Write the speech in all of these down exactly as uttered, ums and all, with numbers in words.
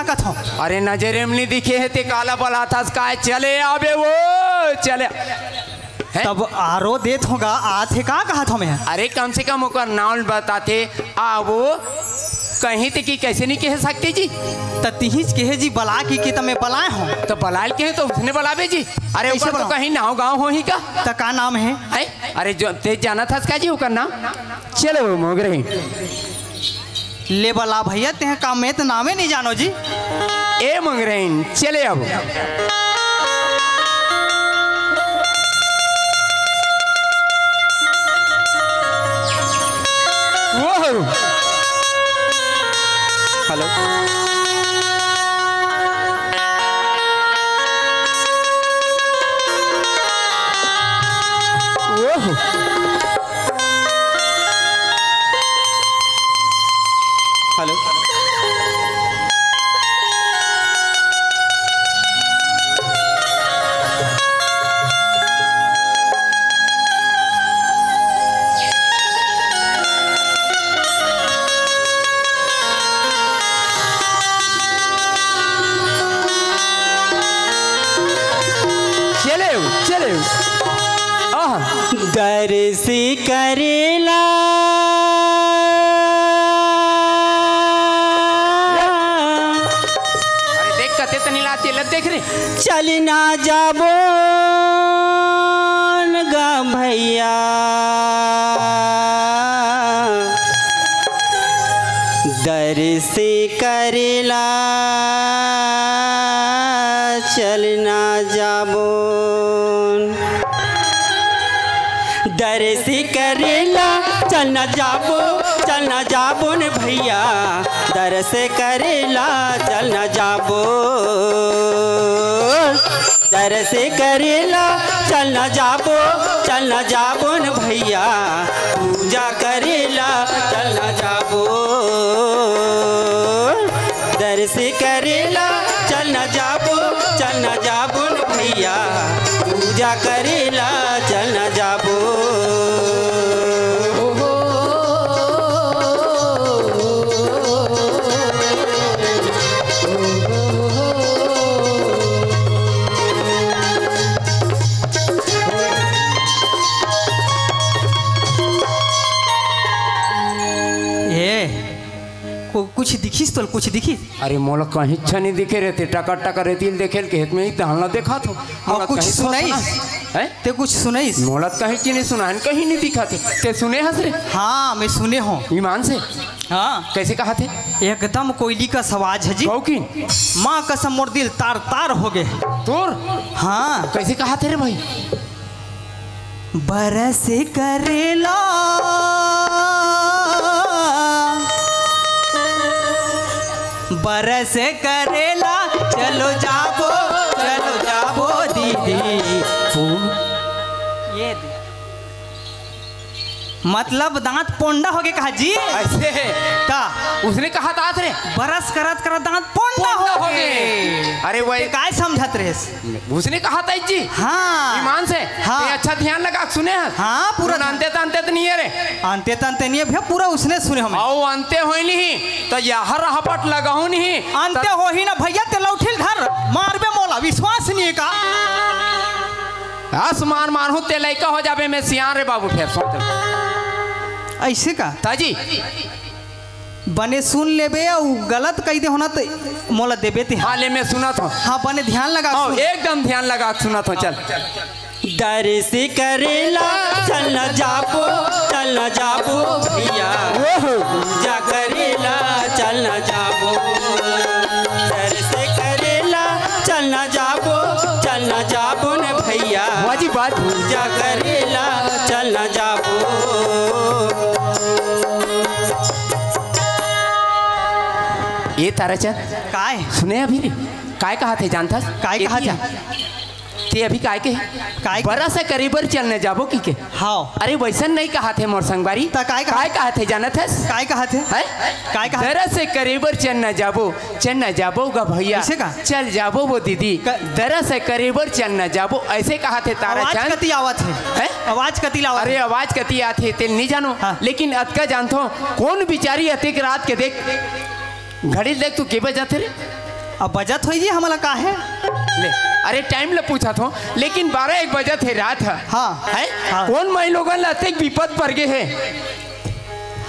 का कथों? अरे नजरे में नहीं दिखे हे ते काला बलाथस काय? चले आबे वो, चले। हैं? तब आरो देत होगा, आथे का कहत हों मैं? अरे कम से कम ओकर नाम बताथे, आ वो कहीं ते कि कैसे नहीं कह सकते जी? त तिहिच कहे जी बला की, कि त मैं बलाए हों। त बलाल कहे त उसने बलाबे जी। अरे कैसे ओकर तो बलाऊं? कहीं नाव गाँव होही का? त का नाम हे? हैं? अरे जो ते जानथस का जी ओकर नाम? चलो वो मोगरे। ले बला भैया, तेह का मैं त नामे नहीं जानो जी। ए मंगरेन, चले अब। वो। हेलो। वो। हेलो। चले, चले। आह। दर्श करेला। अरे देख, कते तनी लाते लत देख रे। चल ना जाबो न गा भैया। दर्श करेला चल ना जाबो। दर्श करेला चल ना जाबो, चल ना जाबो न भैया। दर्श करेला चल ना जाबो। दर्श करेला चल ना जाबो, चल ना जाबो न भैया। पूजा करेला चल ना जाबो। दर्श करेला चल ना जाबो, चल ना जाबो न भैया। पूजा करेला चल ना जाबो। ए, को-, कुछ दिखिस तोल, कुछ दिखिस? अरे मोला कहीं अच्छा नहीं दिखे रहते, टका टका रेतिल देखे के हेत में ही तहन ला देखा थो। और मोला कुछ कहीं सुनाइस? सुना है? ते कुछ सुनाइस? मोला कहीं की नहीं सुना है, कहीं नहीं दिखा थे। ते सुने हस रे? हाँ, मैं सुने हों। ईमान से? हाँ। कैसे कहा थे? एकदम कोयली का सवाज है जी। कहो की? माँ कसम मोर दिल तार तार हो गए। तोर? हाँ। कैसे कहा थे रे भाई? बरस करेला, बरस करेला, चलो जाबो, चलो जाबो दीदी। फू-, ये दे। मतलब दांत पोंडा हो गए कहा जी? ऐसे? का? उसने कहा था रे। बरस करत करत दांत पोंडा पोंडा हो हो गए। गए। अरे वही ते काय समझत रहे? उसने कहा था जी। हाँ। ईमान से। हाँ। ये अच्छा ध्यान लगा के सुने हैं। हाँ, पूरा तू ध्यान। अंते तंते तो नहीं है रे। अंते तंते नहीं है भैया, पूरा उसने सुने हमें। आओ अंते होई नहीं, तो यह रहपट लगाऊ नहीं। अंते तो होही ना भैया, ते लौठिल धर, मारबे मोला, विश्वास नहीं है का? आसमान मानहूँ ते लइका हो जाबे, मैं सियान रे बाबू, फेर सोच। ऐसे का? ताजी। बने सुन लेबे, अउ गलत कहि दे होना त मोला देबे ते। हाँ, ले मैं सुनत हूँ। हाँ, बने ध्यान लगा हाँ, सुन। एकदम ध्यान लगा के सुनत हूँ, चल। दर्श करेला चल न जाबो, चल न जाबो भैया। ओहो। पूजा करेला चल न जाबो। दर्श करेला चल न जाबो, चल न जाबो न भैया। वाह जी, वाह। पूजा करेला चल न जाबो। ए ताराचंद, काय? सुने अभी रे, काय कहा थे जानथस? काय ए कहा थे? ते अभी काय के? काय के? बरस करे बर चल न जाबो की के? हाँ। अरे वैसन नहीं कहा थे मोर संगवारी। त काय कहा? काय कहा थे जानत हस? काय कहा थे? हैं? काय कहा? दरस करे बर चल न जाबो, चल न जाबो गा भैया। ऐसे का? चल जाबो वो दीदी। क- दरस करे बर चल न जाबो, ऐसे कहा थे आवाज ताराचंद। कति आवत है? हैं? आवाज कति लावत अरे है? आवाज कति आत है तेल नहीं जानो, हाँ। लेकिन अतका जानथो कौन बिचारी अतिक रात के देख घड़ी देख तू के बजाते रे? अब बजत होई जी, हमला का हे? ले, अरे, टाइम ल पूछत हों, लेकिन बारह एक बजत हे रात ह। हाँ। हैं? हाँ। कोन माईलोगन ल अतेक बिपत पर गे हे?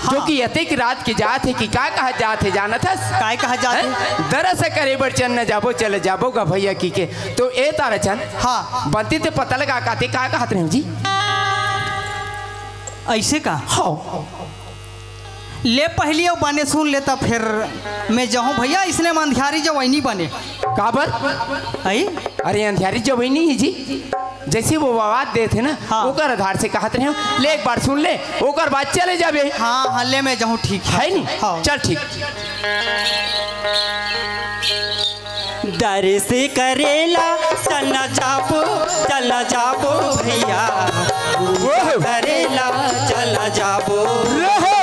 हाँ। जो कि अतेक रात के जात हे कि का कहा जात हे, जानत हस? काय कहा जात हे? हैं? दरस करे बर चल न जाबो, चल जाबो गा भैया कहिके। तो ए ताराचंद, हाँ। बनती ते पता लगा का ते का कहत रहे जी? अइसे का? हाँ। ले पहिली अउ बने सुन ले, त फेर मैं जाहूँ भैया, अइसने म अंधियारी जवई नी बने। काबर? अई? अरे, अंधियारी जवई नी हे जी, जइसे वो आवाज देत हे ना, हाँ। ओकर आधार से कहत रहे हों। ले, एक बार सुन ले, ओकर बाद चले जाबे। हाँ, हाँ, ले मैं जाहूँ, ठीक हे। हे नी? हाँ। चल, ठीक। दरस करे ला चल न जाबो, चल न जाबो भैया। ओहो। करे ला चल न जाबो। रहे।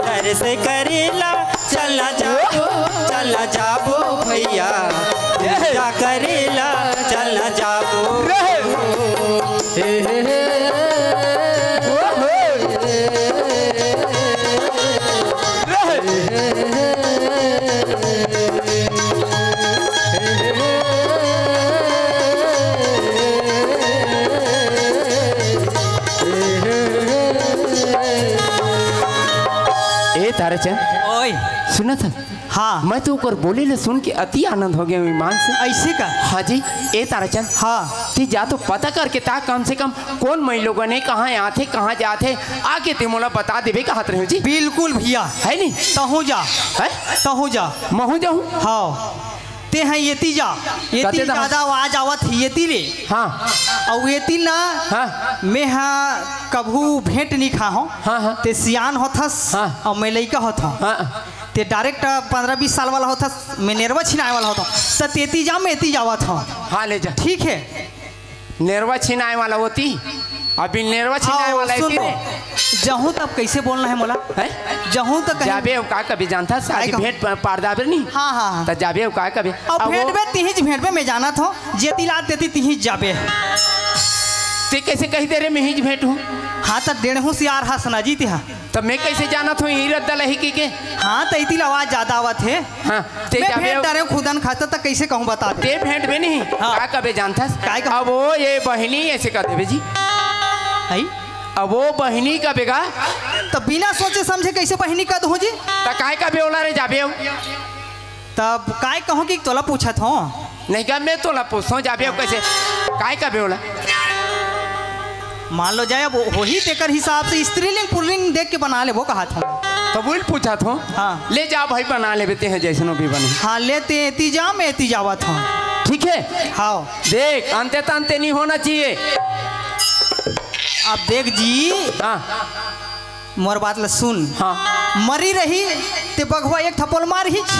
दरस करे ला चल न जाबो, चल न जाबो भैया। एहे। पूजा करे ला चल न जाबो। रहे। हे, हे, हे। ओहो। रहे। ए ताराचंद, ओए। सुनत हस? हाँ। मैं तो ओकर बोले ले सुन के अति आनंद हो गेंव ईमान से। अइसे का? हाँ जी। ए ताराचंद, हाँ। ते जा तो पता करके ता, कम से कम कोन माईलोगन हे, कहाँ आथे, कहाँ जाथे, आके ते मोला बता देबे कहत रहे हों जी। बिल्कुल भैया। हे नी? तहूँ जा। हैं? तहूँ जा। महूँ जाहूँ? हाँ। ते ह एती जा, एती कते तहाँ? जादा आवाज आवत हे एती ले। हाँ। अउ एती ना, हाँ। मैं ह कभू भेंट नी खा हों। हाँ, हाँ। ते सियान होथस, हाँ। अउ मैं लइका होथों। हाँ। ते direct पंद्रह बीस साल वाला होथस, मैं नेरवा छिनाए वाला होथों। त ते एती जा, मैं एती जावत हों। हाँ, ले जा। ठीक हे। नेरवा छिनाए वाला होती, अभी नेरवा छिनाए हाँ, वाला सुन एती तो। रे। जहूँ तब कइसे बोलना हे मोला? हैं? जहूँ तक कहीं जाबे अउ का कबे जानथस, आज काय कहूँ? भेंट प-, पार दाबे नी। हाँ, हाँ, हाँ। त जाबे अउ का कबे? अब अब भेंट वो बे, तिहिच भेंट बे, मैं जानत हों, जेती ला तेती तिहिच जाबे। ते कइसे कहि दे रे, मैं हिच भेंट हूँ? हाँ, त डेढ़ हूँ सियार हस ना जी ते हा। त मैं कइसे जानत हों, ईरत दलही कहिके? हाँ, त एती ला आवाज जादा आवत हे। हाँ, ते मैं जाबे भेंट अउ डारे खुदन खाता त कइसे कहूँ बता दे। ते भेंट बे नहीं, हाँ। का कबे जानथस? काय कहूँ? अब वो ये बहिनी अइसे कह देबे जी। हई? अब वो बहिनी कबे गा। त बिना सोचे समझे कइसे बहिनी कह दूँ जी? त काय कबे ओला रे जाबे अउ? तब काय कहूँ कि तोला पूछत हों? नहीं गा, मैं तोला पूछत हों, जाबे अउ कइसे? काय कबे ओला? मान लो जाए, अब होही तेकर हिसाब से स्त्रीलिंग पुल्लिंग देख के बना लेबो कहत हों। तब उही ल पूछत हों। हाँ। ले जा भाई, बना लेबे ते ह जइसनो भी बने। हाँ, ले ते एती जा, मैं एती जावत हों। ठीक हे? हाँ। देख, अंते तंते नहीं होना चाहिए। अब देख जी। हाँ। मोर बात ल सुन। हाँ। मरी रही ते बघवा एक थप्पड़ मारहिच।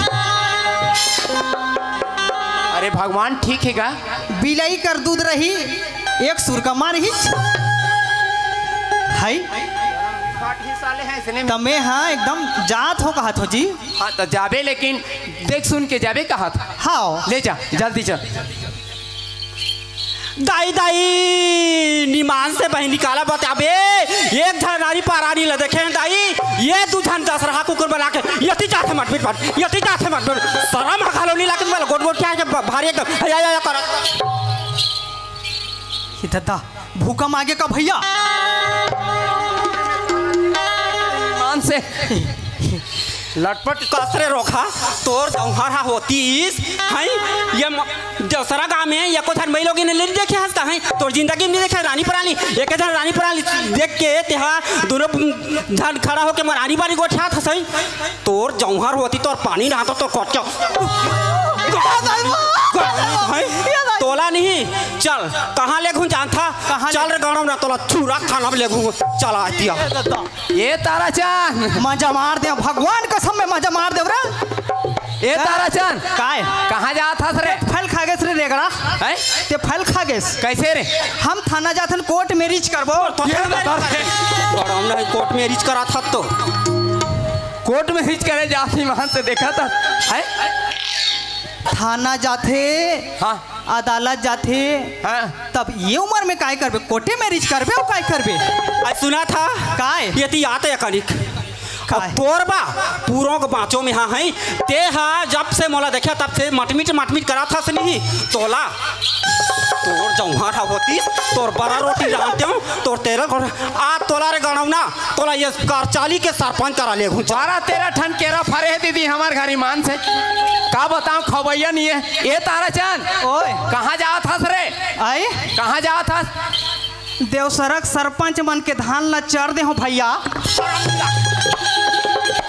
अरे भगवान, ठीक हे गा। बिलई कर दूध रही, एक सुरका मारहिच। हई? त मैं ह एकदम जात हों कहत हों जी। हाँ, त जाबे, लेकिन देख सुन के जाबे कहत। हाँ। ले जा, जल्दी चल। दाई, दाई, निमान से बहिनी काला बताबे, एक झन रानी परानी ल देखे हन दाई, ये दू झन दसरहा कुकुर बना के, यति जाथे मत बिट मत, यति जाथे मत बिट, सरम ह घलो नी लागत, मला गोट गोट के आके ब-, भारी एकदम, या, या, या करत। ये ददा, भूकंप आगे का भैया? निमान से। लटपट कस रे रोखा, तोर जौहर हा होतीस, हैं? ये म-, दूसरा गांव में एको झन मई लोग ने ले देखे हंसता, हैं? तोर जिंदगी में नहीं देखे रानी परानी, एक झन रानी परानी देख के तेहा दोनों झन खड़ा होके मरानी बारी गोठियात हस, हैं? तोर जौहर होती, तोर पानी ना तो तोर कोट के, हैं? तोला नहीं, चल, कहाँ ले घुन जानता? कहाँ ले? चल रे गाड़ो ना, तोला छुरा खाना में ले घुन, चला दिया। ए ताराचंद। मजा मार दे, भगवान कसम में मजा मार दे रे। ए ताराचंद। काय? कहाँ जात हस रे? फल खा गेस रे रेगड़ा। हैं? ते फल खा गेस। कैसे रे? हम थाना जाथन, कोर्ट मैरिज करबो। तो ये थाना बता। गरम नहीं, कोर्ट मैरिज करा था तो। कोर्ट मैरिज करे जात ही वहां से देखा था। हैं? थाना जाथे। हाँ। अदालत जाथे, हाँ। तब ये उमर में काय करबे? कोर्टे मैरिज करबे अउ काय करबे? आज सुना था, काय? ये ती आते या कनिक। का हे? तोर बा, पूरो के बाँचो में हा हई। ते हा जब से मोला देखा, तब से मटमिट, मटमिट करत हस नहीं। तोला, तोर जौहर हा होतिस, तोर बरा रोटी रांधतेंव, तोर तेरा घर, आ तोला रे गणौना, तोला ये करचाली के सरपंच करा लेहूँ। बारह तेरह ठन केरा फरे हे दीदी हमर घर ईमान से। का बतावँ, खवइया नहीं हे। ए ताराचंद, ओए। कहाँ जात हस रे? आए? कहाँ जात हस? देवसरक सरपंच मन के धान ला चर दे हो भइया।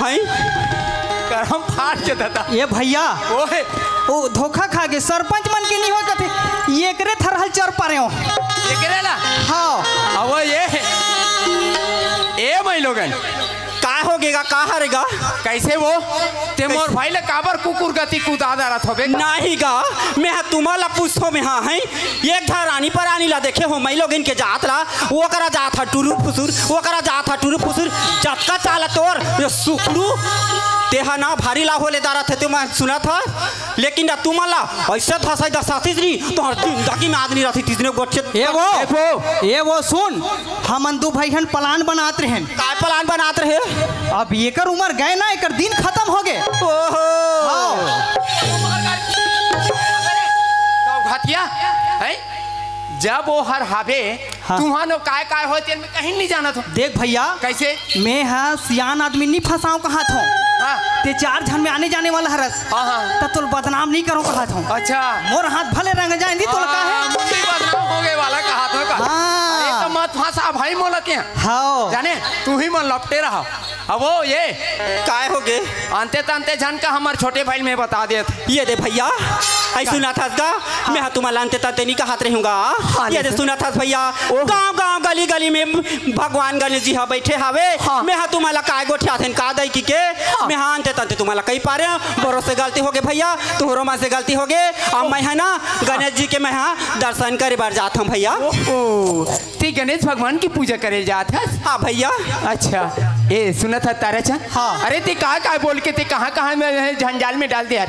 हई? करम फाट के दादा। ए भइया। ओहे। ओ धोखा खा गे, सरपंच मन के नहीं हो कथे, एकरे थरहल चर पारे हो। एकरे ला? हाँ। अब ये, ए मइलोगन। का हो गेगा, का हरेगा? कइसे वो? ते मोर कइसे? भाई ले काबर कुकुर गति कुदा डारत होबे? नहीं गा, मैं हा तुमन ला पूछथों, मैं हा हई। एक झन रानी परानी ला देखे हो, मइलोगिन के जात ला, ओकरा जात हा टुरुर फुसुर, ओकरा जात हा टुरुर फुसुर, जतका चाला तोर, ये सुकड़ू, ते हा ना भारी ला होले डारत हे, ते मैं सुनत हा, लेकिन ना तुमन ला, अइसे धसाई धसातीस नहीं, तोर जिंदगी में आदमी रहती तीसने गोठियत। ए वो, ए वो। ए वो, सुन, हमन दू भाई हन plan बनात रहेन। काय plan बनात रहे? अब एकर उमर गए ना, एकर दिन खतम हो गे। ओहो। हाँ। तो घतिया, हैं? जब वो हर हावे, हाँ। तुहन वो काय काय होय, तेन में कहीं नहीं जानत हो। देख भइया, कइसे? मैं हा सियान आदमी नहीं फंसावँ कहत हों। हाँ। ते चार झन में आने जाने वाला हरस। हाँ, हाँ। त तोल बदनाम नहीं करों कहत हों। अच्छा। मोर हाथ भले रंग जाए, नहीं तोल का हे? हाँ, मुंडी बदनाम हो गए वाला कहत हों का? हाँ। अरे तो मत फंसा भाई मोला ते। हाँ। जाने, तू ही मन लपटे रहा। अब वो ये। काय हो गे? अंते तंते झन का हमर छोटे भाई में बता देत। ये दे भइया, अई का? सुनत हस गा, हाँ। मैं हा तुमन ला अंते तंते नहीं कहत रहूँगा। हाँ, ये दे नहीं। सुनत हस भइया, ओह। गाँव गाँव गली गली में भगवान गणेश जी हा बइठे हावे। हाँ। मैं हा तुमन ला काय गोठियाथेन का दई कहिके, हाँ। मैं हा अंते तंते तुमन ला कहि पारेंव, मोरो से गलती हो गे भइया, तोहरो मन से गलती हो गे। अब मैं हा ना गणेश जी के मैं हा दर्शन करे बर जात हों भइया। ओहो, ते गणेश भगवान की पूजा करे जात हस? हाँ भइया। अच्छा, ए सुनत हस ताराचंद? हाँ। अरे ते का का बोल के ते कहाँ कहाँ में जंजाल में डाल दे यार।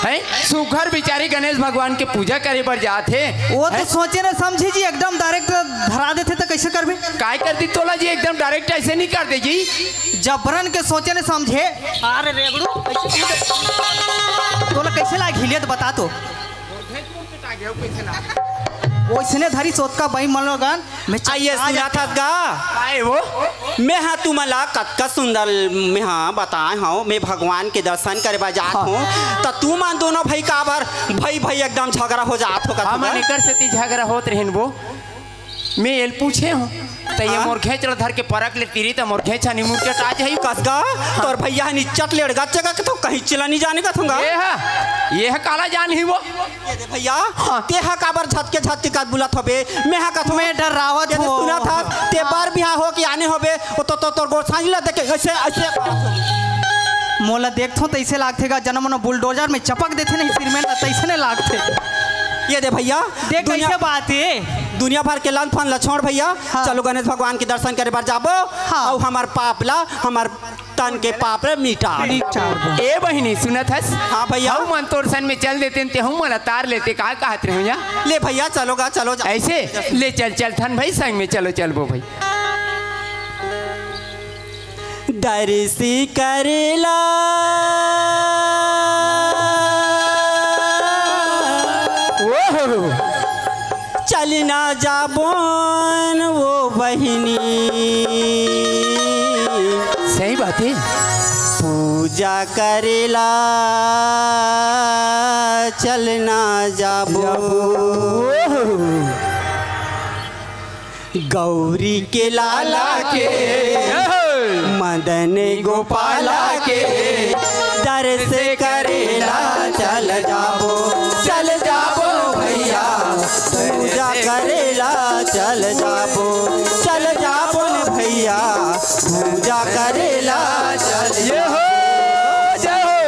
हैं? सुघर बिचारी गणेश भगवान के पूजा करे बर जात हे। वो तो हैं? सोचे न समझे जी, एकदम direct धरा देथे त कइसे करबे? काय कर दी तोला जी, एकदम direct अइसे नहीं कर दे जी। जबरन के सोचे न समझे। अरे रेगड़ू, तोला कइसे लाग हिलियत बता तो। ओइसने धरी सोतका बई मनोगन। मैं आ, ये चकरा सुनत जाथों। हस गा? काय वो? मैं हा तुमन ला कतका सुंदर मैं हा बताए हों, मैं भगवान के दर्शन करे बर जात हाँ। हों, त तुमन दोनों भाई काबर भाई भाई एकदम झगरा हो जात हो कतका? हमन एकर सेती झगरा होत रहेन वो। मैं एल पूछे हों, त ये हाँ। मोर घेंच ल धर के परख ले तीरी, त मोर घेंच ह निमुर के टा जाही। कस गा, हाँ। तोर भइया ह निच्चट लेड़गा चगा के तो कहीं चिला नहीं जाने का थोंगा। ये हा, ये हा काला जान ही वो। ये दे भइया, हाँ। ते हा काबर झटके झटके का बुलत हबे? मैं हा कथों, मैं डरावत ये दे हों। सुनत हस, ते हाँ। बर बिहा हो के आने हबे, वो तो, तो तोर गोसाई ला देखे, अइसे, अइसे। मोला देखथों त अइसे लागथे गा, जनम न bulldozer में चपक देथे नहीं सिर में, त अइसने लागथे। ये दे भइया, देख दुनिया, कइसे बात हे। दुनिया भर के लन फन ला छोड़ भइया, हाँ। चलो गणेश भगवान के दर्शन करे बर जाबो, हाँ। अउ हमर पाप ला, हमर तन के पाप रे मिटा। मिटा। ए बहिनी, सुनत हस? हाँ भइया। हऊ मन तोर सन में चल देते, ते हऊ मन तार लेते, का कहत रहे भइया? ले भइया, चलो गा, चलो जा। अइसे? ले चल, चल थन भाई, संग में चलो, चलबो भाई। दर्श करेला। ओहो। चलना जाबोन वो बहिनी। सही बात हे। पूजा करेला चलना जाबो। जाबो। गौरी के लाला के, जय हो। मदन गोपाला के, दर्श करेला चल जाबो, चल जाबो भइया, पूजा करेला चल जाबो, चल जाबो न भइया, पूजा करेला चल ये हो, जाबो। जय हो।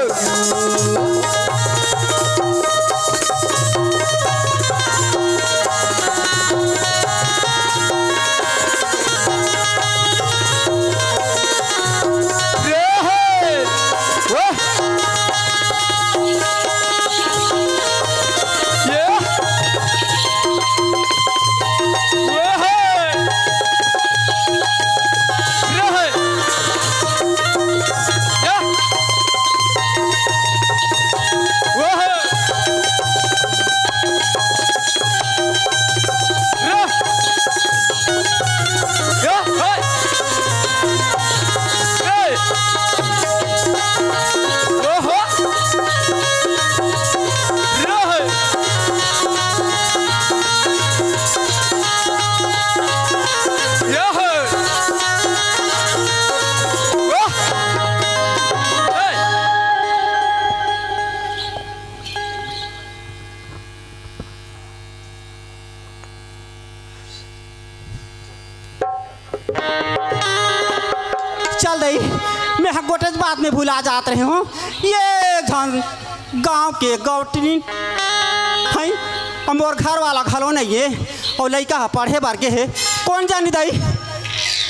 चल दई, मैं ह गोटेच बात में भुला जात रहे हूँ। ये झन गांव के गौटनी है, अउ मोर घर वाला घलो नहीं है, अउ लइका ह पढ़े बर गे हे। कोन जानी दई,